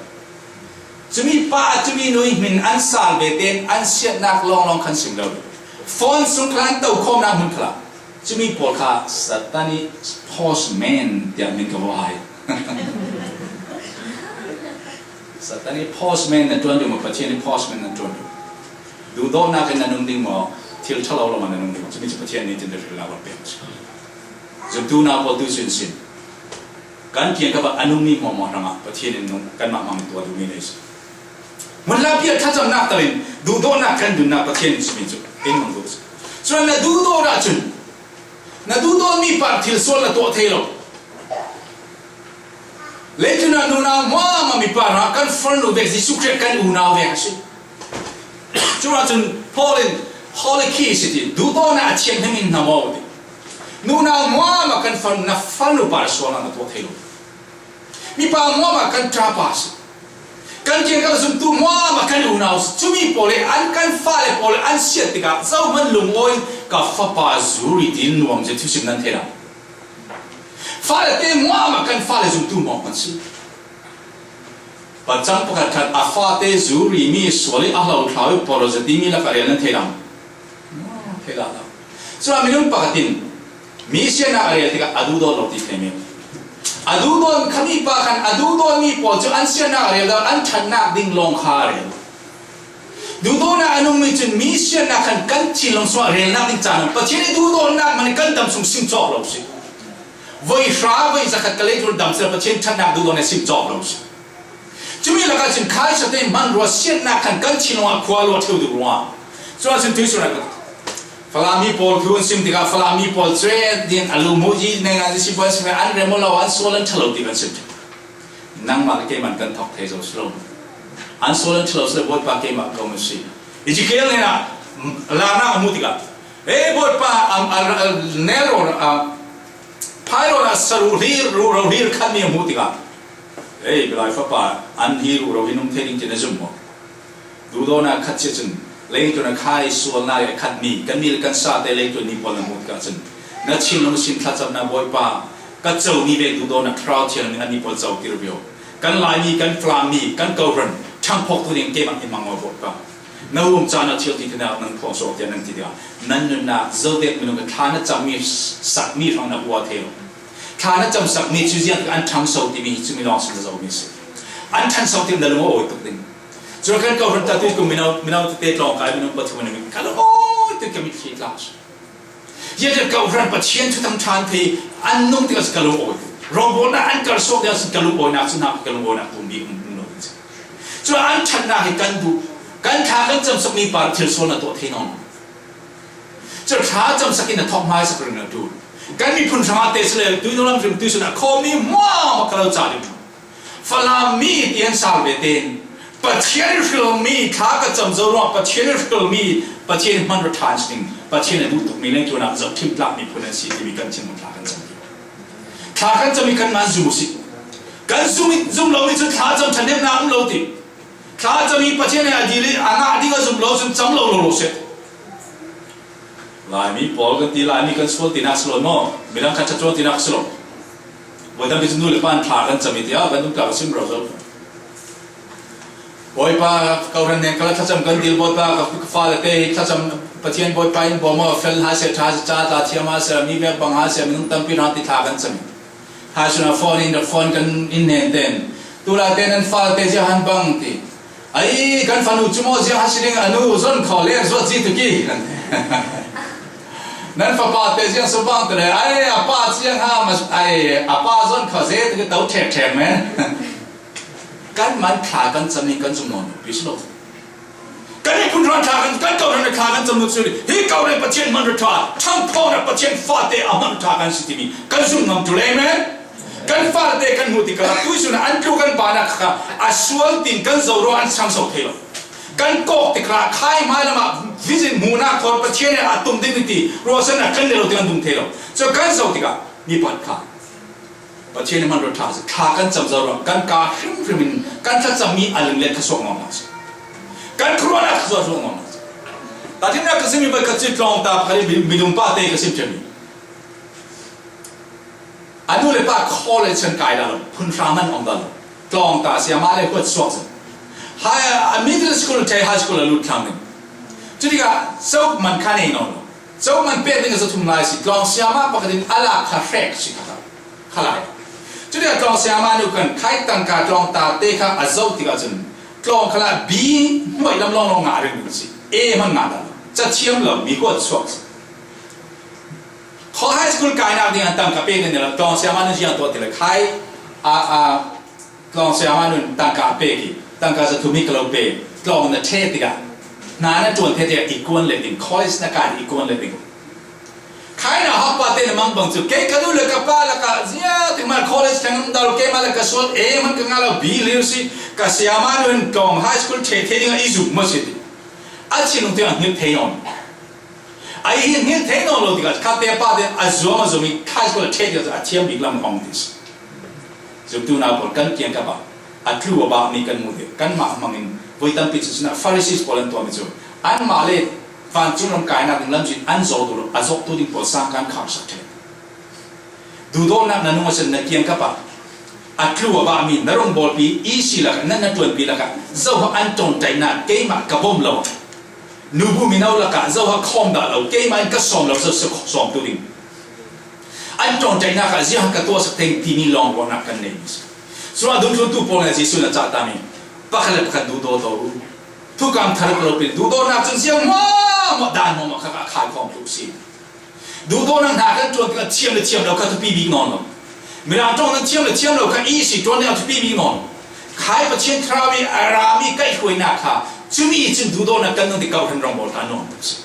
Cumi pa, cumi nu i hmin an sal ve ten an siatnak lawnglawng khan sim leu leu. Phone sung khan an tokhawmnak hmun khalah. Cumi pawl kha Satan i postman tiah min ka va hai. Satan i postman na ṭuan duh maw, Pathian i postman na ṭuan duh? Duhdawtnak in na nung ding maw, thil ṭhalo lo na nung ding maw? Cumi cu Pathian nitin dah hrilnak a pek. Zumtu na pawl tu sin sin. Kan kiangkap ah a nungmi hmuahhmuah hrangah Pathian in nung, kanmah hmang tuah duhmi nei si. Hmunhla bia thlacamnak tal in duhdawtnak kan dunnak Pathian in simi cu in mang duh si. Cun na duhdawt ahcun na duhdawtmi par thil sual na tuah thei lo. Leitlun ah nunau hmuahhmuah mipa hrangah kan farnu vek Jesuh Khrih kan unau vek a si. Curuangah cun Paul in Holy Kiss ti duhdawtnak a thianghlim in hnam aw ti. Nunau hmuahhmuah kan farnu, na farnu par sualnak na tuah thei lo. Mipa hmuahhmuah kan ṭapa si. Kan kiangkap zumtu hmuahhmuah kan unau si. Cumi pawl le an kan fale pawl le an siat tikah zohman lungawi in ka fapa zuri tiin nuam zia thusim nan thei lo. Fale te hmuahhmuah kan fale zumtu hmuahhmuah si. Pacang pakhatkhat a fate zuri mi sual i a hlo thlau i porh aw zia timi lakah rel nan thei lo. Thei lo. Cun minung pakhat in mi siatnak a rel tikah a duhdawt lo ti theimi. A duhdawt khami pa khan a duhdawtmi pawl cu an siatnak a rel lo, an ṭhatnak ding lawng kha a rel. Duhdawtnak a nungmi cun mi siatnak khan kan thinlung sungah relnak ding caan a um. Pathian i duhdawtnak hmanh kan dam sung sim cawk lo si. Voi hra, voi zakhat ka lei ṭul dam si lo, Pathian ṭhatnak duhdawtnak sim cawk lo si. Cumi lakah cun khaisate hmanrua siatnak khan kan thinlung ah khua luah ṭheu duh ruang. Cuah cun tuisun ah Falami pawl thu an sim tikah Falami pawl cueh din a lu hmuh i nai ngai si pawl sim an rem lo, an sual an ṭha lo ti kan sim. Nangmah le keimah kan thawk thei zo si lo. An sual an ṭha lo si le Bawipa keimah ko a si. Ezekiel nih ah, mm, lanak a hmuh tikah, "Ei Bawipa, am, a, a, nelrawn, a, phailawn ah saruh hlir, ruhro hlir khatmi a hmuh tikah, ei, Bilai Fapa, an hi ruhro hi nung thei ding," tiin a zum maw? Duhdawtnak khat cia cun, leitlun a khai sualnak i a khatmi, kan mi le kan sate leitlun mi pawl na hmuh tikah cun, na thinlung sin thlacamnak Bawipa, ka comi ve duhdawtnak Thlarau Thiang nih an mi pawl cotir viau. Kan Laimi, kan Falammi, kan kohhran, ṭhangphawktu ning keimah hi hmang maw Bawipa? Na um caan ah thil ti theinak nan phuang suak tiah nan ti tikah, nan nunnak zotek minung ka thla na cammi sakmi hrang na hua thei lo. Thla na camsakmi cu ziangtik an ṭhangso timi hi cumi lawng si na zomi si. An ṭhanso ti na lung a awi tuk ding. Cun kan kohhran tatu kum mino, mino tete tlawng kai minung pathum an ka lung awi tuk ka mitthli tlak si. Ziatin kohhran Pathian thuthang ṭhan thei an nung tikah si ka lung awi tuk. Rawngbawlnak an kar suak ding ah si ka lung awinak si hna ka lung awinak tum bik um lo ding si. Cun an ṭhatnak hi kan duh, kan thla kan camsakmi par thil sual na tuah thei nawn lo. Cun thla camsak in na thawk hmaisak ring na ṭul. Kan miphun hrangah te si le tuinulam hrim tuisun a khawmmi hmuahhmuah ka lo ca ding. Falammi tian sal ve tein Pathian hrilmi thla ka cam zo ruangah Pathian hrilmi, Pathian hmanrua ṭhan si ding, Pathian a duh tukmi lengtlun ah zohthim tlak miphun an si timi kan thinhun thla kan cam. Thla kan cam i kanmah zum u si. Kan zum i, zum lomi cu thla cam ṭhathnemnak um lo ti. Thla cam i Pathian he a dil i a ngah ding a zum lo cun cam lo lo lo seh. Laimi pawl kan ti, Laimi kan sual tinak si lo maw? Midang khat ṭha ṭuan tinak si lo. Voi tampi cu nu le pa in thla kan cam i tiah kan tluk tlak a sim rau zo. Bawipa, kohhran hnen kal ah thlacam kan dil, Bawipa, ka, ka fale te hi thlacam Pathian Bawipa in bawm aw, fel hna seh, ṭha seh, ca tla thiam hna seh, mi vek bang hna seh, minung tampi hna ti thla kan cam i. Haisun ah phone in rak phone kan in hnen tein, tulai tein an fale te ziah han bang ti. Ai, kan fanu cu maw ziang ha si ding, a nu zon kho le zuat zi tu ki. Nan fapa te ziang su bang te le, ai, a pa ziang ha, mas, ai, a pa zon kho ze tu ki tau thek thek men. Kan man thla kan cam ning kan zum nawn lo, pi si lo. Kan i phun ran thla kan, kan kau ran thla kan cam lo su ri. Hi kau ran Pathian man ra thla, thang pho ran Pathian fa te a man thla kan si ti mi. Kan zum ngam tu le men. Kan fate kan hmuh tikah tuisun ah an tlu kan ban ah kha a sual tin kan zoh ruang an sang zo thei lo. Kan kawk tikah khai hmai lamah vision hmuhnak thawn Pathian in a tum ding ti ruahsan ah kan leh lo tiang an dum thei lo. Cun kan zoh tikah mi pakhat kha Pathian in hman ruat ṭha a si. Thla kan cam zo ruang kan ka hrimhrim in kan thlacam mi a ling le thluasuak ngawngah a si. Kan khuaruahnak thluasuak ngawngah a si. Tahṭhimnak ka simi pakhat cu tlawngta pakhat i minung pate ka sim ṭhemi. A nu le pa college kan kai dah lo, phunhra hman awng dah lo. Tlawngta siama le huat suak zet. Hai, a middle school ṭhei high school a lut thlang ding. Cutikah zohman kha nei nawn lo. Zohman pek ding a zathum lai si. Tlawng siama pakhat in a lak kha hrek si kha, kha lai. Cutikah tlawng siama nu kan khai tangka tlawngta te kha a zoh tikah cun tlawng khalah B hmuai lam lawnglawng ngah ringring si. A hman ngah dah lo. Cathiam lo, mi huat suak si. Khaw high school kainak ding an tangka pek ning lo, tlawng siama nun ziang tuah ti le khai, a, a, tlawng siama nun tangka a pek i, tangka zathum hi ka lo pek, tlawng na ṭheh tikah, hna na ṭuan thei tikah, i kuan let ding, college na kai i kuan let ding. Khai na hawkpa te na mang bang cu, kei ka nu le ka pa lakah, zia tik man college theng dal, keimah le ka sual, A hman ka ngah lo, B lir si, ka siama nun tlawng high school ṭheh thei dingah i zuk maw si ti. A chin lung tiang hngilh thei nawn. A i hin hngilh thei nawn lo tikah khatte pate a zuam a zuam i khai sual a ṭheh tikah a thiam bik lam a hong ti si. Zumtu nau pawl kan kiangkap ah a tlu a bak mi kan hmu dih. Kanmah hmangin voi tampi cu sinah Pharisees pawl an tuahmi cu anmah le vancung ram kainak ding lamzin an zawh duh lo, a zawhtu ding pawl sang kan kharsak ṭheh. Duhdawtnak na nung a si na kiangkap ah a tlu a bak mi na rongbawlpi i si lakah na na ṭuanpi lakah zohah an ṭawnṭaihnak keimah ka bawm lo. Nubu mino lakah zohah khawm dah lo, keimah in ka sawm lo, zoh sawmtu ding. An ṭawnṭaihnak ah ziaha ka tuahsak thei timi lawng ruahnak kan nei mi si. Curuah dungthluntu pawl nih Jesuh in a cah tami pakhat le pakhat duhdaw daw u. Thukam thar ka lo pin duhdawtnak cun ziang hmuahhmuah dan hmuahhmuah kha a khai khawm tuk si. Duhdawtnak hna kan ṭuan tikah thiam le thiam lo kha thupi bik nawn lo. Mirang ṭong nan thiam le thiam lo kha i si ṭuan ding a thupi bik nawn lo. Khai Pathian Thlarau i a rami kaihhruainak kha cumi cun duhdawtnak kan nung ti kau hran rawngbawl ta nawn tuk si.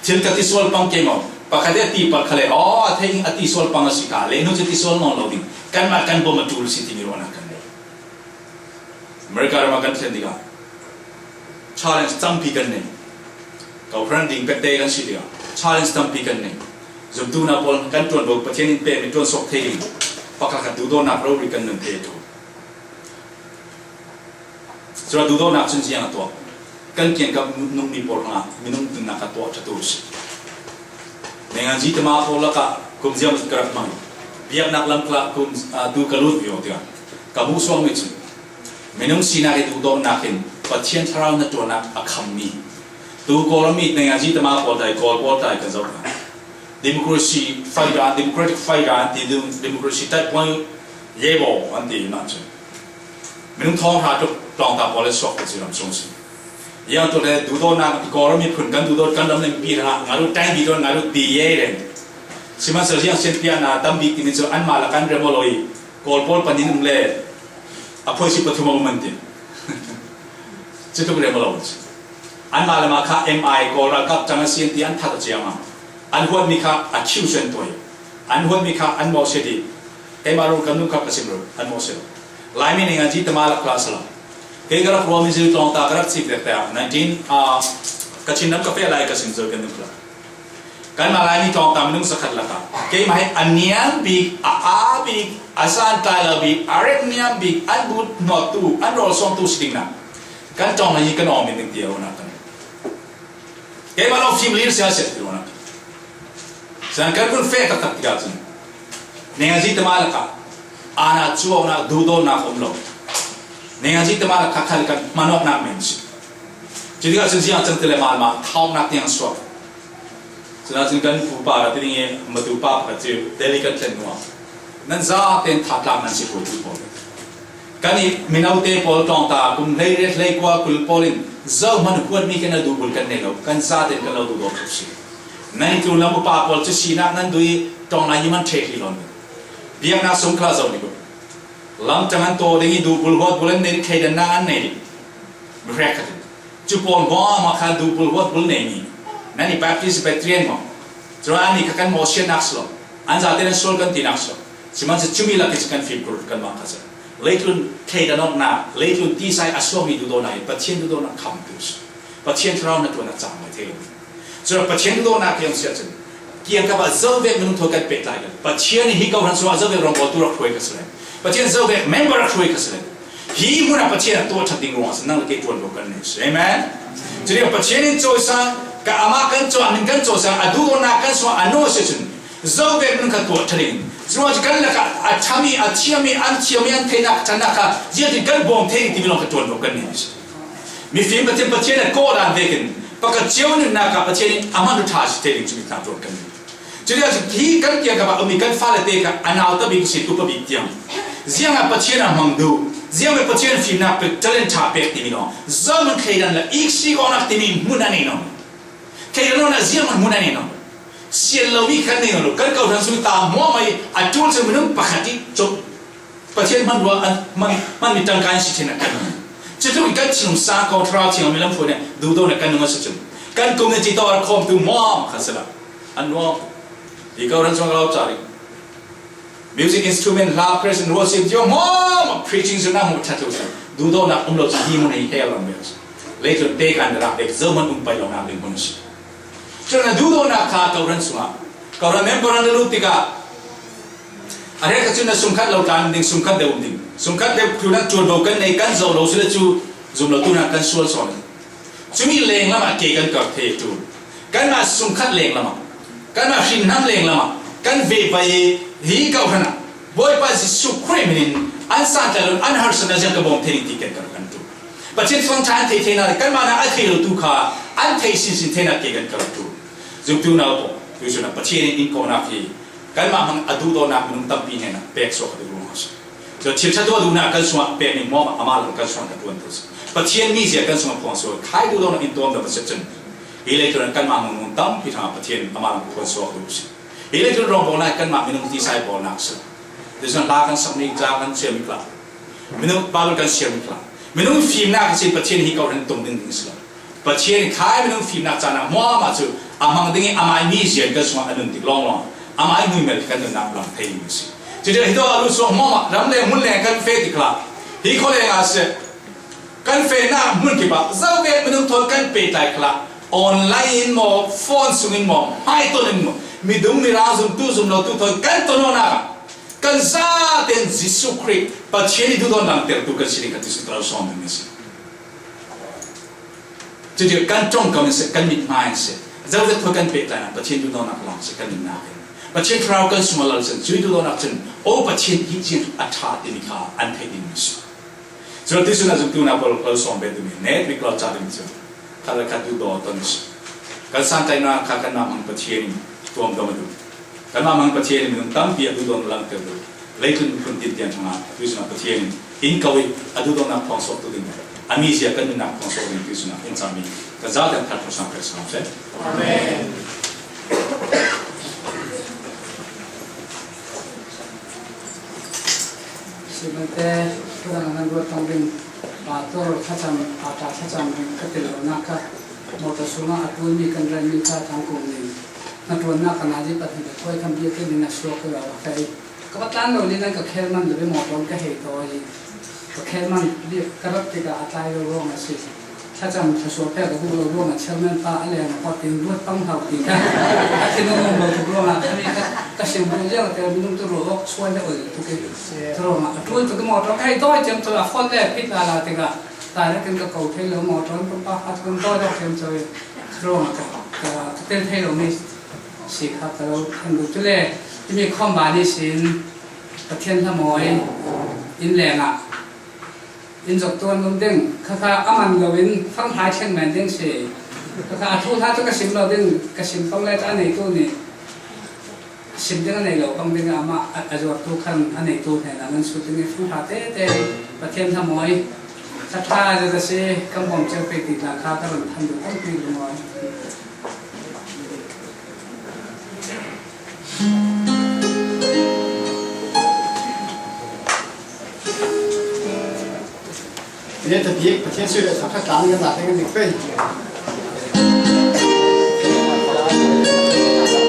Thil ka ti sual pang kei maw? Pakhat i a ti palh kha le, aw, a thei in a ti sual pang a si kha, le nu cu ti sual nawn lo ding. Kanmah kan bawm a ṭul si timi ruahnak kan nei. America ram ah kan thlen tikah challenge tampi kan nei. Kawhhran ding pekte kan si tikah challenge tampi kan nei. Zumtu nau pawl kan ṭuan vo, Pathian in pekmi ṭuan suak thei ding. Pakhat khat duhdawtnak rori kan nun thei a ṭul. Curuah duhdawtnak cun ziang a tuah. Kan kiangkap nungmi pawl hrangah minung nunnak a tuah ṭhatu a si. Nengan zi tama pawl lakah kum ziam ka rak hmang. Biaknak lam khalah kum, aa, tu ka lut viau tiah ka hmuh suangmi cu minung sinak i duhdawtnak in Pathian Thlarau hnaṭuannak a khammi. Tu Kawlram i nengan zi tama pawl tai, Kawl pawl tai kan zoh hna. Democracy faida, democratic faida an ti, dem-, democracy type one yebo an ti hna cu. Minung thawng hra tuk tlawngta pawl le suak cu ram sung si. Yang tu le duhdawtnak i Kawlram miphun kan duhdawt kan ram le mipi hrangah nga lu time bi tuan nga lu ti ye le. Siman sa ziang sian piahna tam bik timi cu anmah la kan rem lo i Kawl pawl panin um le a phuai si pathum a um an ti. Cutuk rem lo si. Anmah le mah kha M I Kawl ralkap cang a si an ti an that a ciang a. An huatmi kha a khiu sen tuai. An huatmi kha an mawh sia dih. Keimah rung kan nung kha ka sim ruk, an mawh sia lo. Laimi ning a ji tama lak kha a si lo. Kei ka rak ruahmi zil tlawngta ka rak cik dek te ah, nineteen, ah, ka Chin ram ka feh lai ka sim zo kan nung kha. Kanmah Laimi tlawngta minung zakhat lakah keimah hi a niam bik, a aa bik, a zan tlai lo bik, a rek niam bik, an bu hnawttu, an rawl sawmtu si ding nak kan tlawng hi kan awm in ding ti a ruahnak kan. Keimah lo fim lir sia sia ti ruahnak. Sinan kan vun feh taktak tikah cun nengazi tama lakah ana cuawknak, duhdawtnak a um lo. Nengazi tama lakah khal kan hmanawknak men si. Cutikah cun ziang cang ti le mah mah thawknak tiang suak. Sinan cun kan pupa ka ti ding i matupa pakhat cu Delhi kan thlen hnuah nan zaten thatlak nan si hruaitu pawl. Kan i minote pawl tlawng ta, kum hleiriat hleikua kul pawl in zohman huat mi kena duhbul kan nei lo, kan zaten kan lo duhdaw tuk si. Nan i tlun lam upa pawl cu sinak nan duh i tlawng lai hi man ṭheh hi lawn. Biaknak sung khla zoh dih uh. Lamṭang an taw ding i duhbul huatbul an nei dih, thleidannak an nei dih. Mi hrekkhat in. Cu pawl hmuahmah kha duhbul huatbul nei mi. Nan i Baptist Presbyterian maw? Curuangah an i kha kan mawhsiatnak si lo. An zate nan sual kan tinak si lo. Sihmanhsehlaw cumi lak i si kan fimkhur kan mah kha si. Leitlun thleidan awknak, leitlun tisa i a suakmi duhdawtnak hi Pathian duhdawtnak khamtu si. Pathian thlarau hnaṭuannak cang mai thei lo. Curuangah Pathian duhdawtnak kiang si ahcun, kiangkap ah zovek minung thawi kan pehtlai kan. Pathian hi kawhhran sungah zovek rawngbawltu rak hruai kha si le. Pathian zovek member rak hruai kha si le. Hi hmun ah Pathian a tuah ṭhat ding ruang a si, nang le kei ṭuanvo kan nei si. Amen. Cun Pathian in cawisang, ka amah kan cawi, min kan cawisang, a duhdawtnak kan sungah a nawl si cun, zovek nun kha tuah ṭha ding. Curuangah kan lakah a ṭhami, a thiammi, an thiammi, an theihnak ṭhannak kha ziatin kan bawm thei ding timi lawng kha ṭuanvo kan nei si. Mifim Pathian, Pathian a kawh dan vekin pakhat cio nunnak ah Pathian in a hman ṭha si thei ding cumi hna ṭuan kan nei. Cuti ah cun hi kan kiangkap ah a ummi kan fale te kha a nau tabik si, tupa bik tiang. Ziangah Pathian a hmang duh, ziangah Pathian fimnak pek, talent ṭha pek timi lawng, zohman thleidan le iksik awknak timi hmun a nei nawn lo. Thleidan awknak ziangman hmun a nei nawn lo. Sian lomi kan nei nawn lo. Kan kawhhran sung ta hmuahmah i a ṭul cun minung pakhat i cawk Pathian hmanrua an hman, hmanmi ṭangka in si ṭhin a kan. Cutluk in kan thinlung sang kong Thlarau Thiang mi lam phuan in duhdawtnak kan nung a si cun, kan community tawh a khawmtu hmuahmah kha si lo. An nuam. Hi kawhhran sungah ka lo ca rih. Music instrument hla, praise and worship, cio hmuahmah preaching cu na hmuh ṭhat lo si. Duhdawtnak um lo cun hi hmun hi hell lam ve si. Leitlun te kan rak pek zohman um pai lonak ding hmun a si. Cun a duhdawtnak kha kawhhran sungah, kawhhran member an lut tikah, a hrekkhat cun na sungkhat lo tlan ding, sungkhat deuh um ding. Sungkhat deuh tlun ah ṭuanvo kan nei, kan zoh lo si le cu zum lo tu hna kan sual sawn. Cumi lenglam ah ke kan kar thei tu. Kanmah sungkhat lenglam ah, kanmah hrinhnam lenglam ah kan ve pah i hi kawhhran ah Bawipa Jesuh Khrih min in an santlai lo, an harsatnak ziang ka bawm thei ding ti kan kar kan tu. Pathian thluachuah an theih theinak le kanmah nak a thei lo tu kha an theih sinsin theinak ke kan kar tu. Zumtu nau pawl, tuisun ah Pathian in in kawhnak hi kanmah hmang a duhdawtnak minung tampi hnenah pek suak a duh ruang a si. Cun thil ṭha tuah duhnak kan sungah pek ning maw amah lam kan sungah ka ṭuan tu si. Pathian mizia kan sungah phuang suak, khai duhdawtnak in tuamdam a si cun, hi leitlun ah kanmah hmang minung tampi ṭha Pathian amah lam phuang suak duh si. Hi leitlun rawngbawlnak kanmah minung tisa i bawlnak si. Tuisun hla kan sakmi, ca kan siami hla, minung Baibal kan siami hla, minung fimnak a si. Pathian hi kawhhran tung ding ding si lo. Pathian in khai minung fimnak caan ah hmuahmah cu a hmang ding i amah i mizia kan sungah a nun tik lawnglawng, amah i hmuimel kan nunnak lang thei ding si. Cuti hi dawh a lut suak hmuahmah ram le hmun le kan feh tik hlah. Hi khualeng ah si. Kan fehnak hmun kip ah zovek minung thawi kan pehtlai khlah. Online in maw, phone sung in maw, hmaiton in maw, midung mirang zumtu zumlotu thawi kan ton awknak ah kan zaten Jesuh Khrih Pathian i duhdawt langtertu kan si ding kha tuisun ka lo sawm ding a si. Cuti kan ṭongkam in si, kan mithmai in si, zovek thawi kan pehtlainak Pathian duhdawtnak lang si kan nunnak in. Pathian thlarau kan sungah lal cun, cuih duhdawtnak cun, aw Pathian hi cin a ṭha timi kha an theih ding si. Cun tuisun ah zumtu nau pawl lo sawm ve ding, net bik lo ca ding cu, khat le khat duhdaw ton si. Kan santlaihnak kha kanmah hmang Pathian in tuamdam a duh. Kanmah hmang Pathian in minung tampi a duhdawtnak langter duh. Leitlun miphun tin tiang hrangah tuisun ah Pathian in in ko i a duhdawtnak phuang suaktu ding, a mizia kan nunnak phuang suak ding tuisun ah in cami kan zaten thar thosang pek sangam seh. Amen. Sibate, kudang nan ruat tong ding, pastor thlacam, pata thlacam ding ka tel lo nak kha, motor sungah a tualmi kan relmi kha thang kung ning. Na tuannak kan a ji pahnih le khuai kham bia te ning a suak ka lo a kai. Ka va tlan lo ning nan ka khel man lo i motor ka hei tawi. Ka khel man bia ka rak tikah a tlai lo ruang a si. Thlacam thluasual pek ka duh lo ruangah chairman pa a leng a pawt in ruat pang hau ti kha a thin a um lo tuk ruangah khami kha ka sim duh ziang te minung tu ruah awk suai le oi tuk i. Ruangah a ṭul tuk i motor ka hei tawi ciam tu a phone le phit lala tikah direct in ka ko thei lo motor in pumpak khat kan tawi dawk ciam tu i. Ruangah ka, ka, ka tel thei lo mi si kha ka lo khan duh tu le timi khawm ban ihsin Pathian hlamawi in lengah in zok tuan um ding, kha kha a man loin fanghai thleng men ding si. Kha kha a thu hla cu ka sim lo ding, ka sim pang le a neitu nih Sim ding a nei lo bang ding a, amah a, a zuartu khan a neitu hnenah nan sut ding i fung hra tete. Pathian thamuai, sa ṭha zet a si, kan bawm ceu pei tihna kha ka run than duh tampi lungawi. Pathian sui le sa ṭha tlang kan la teng kan dik pei.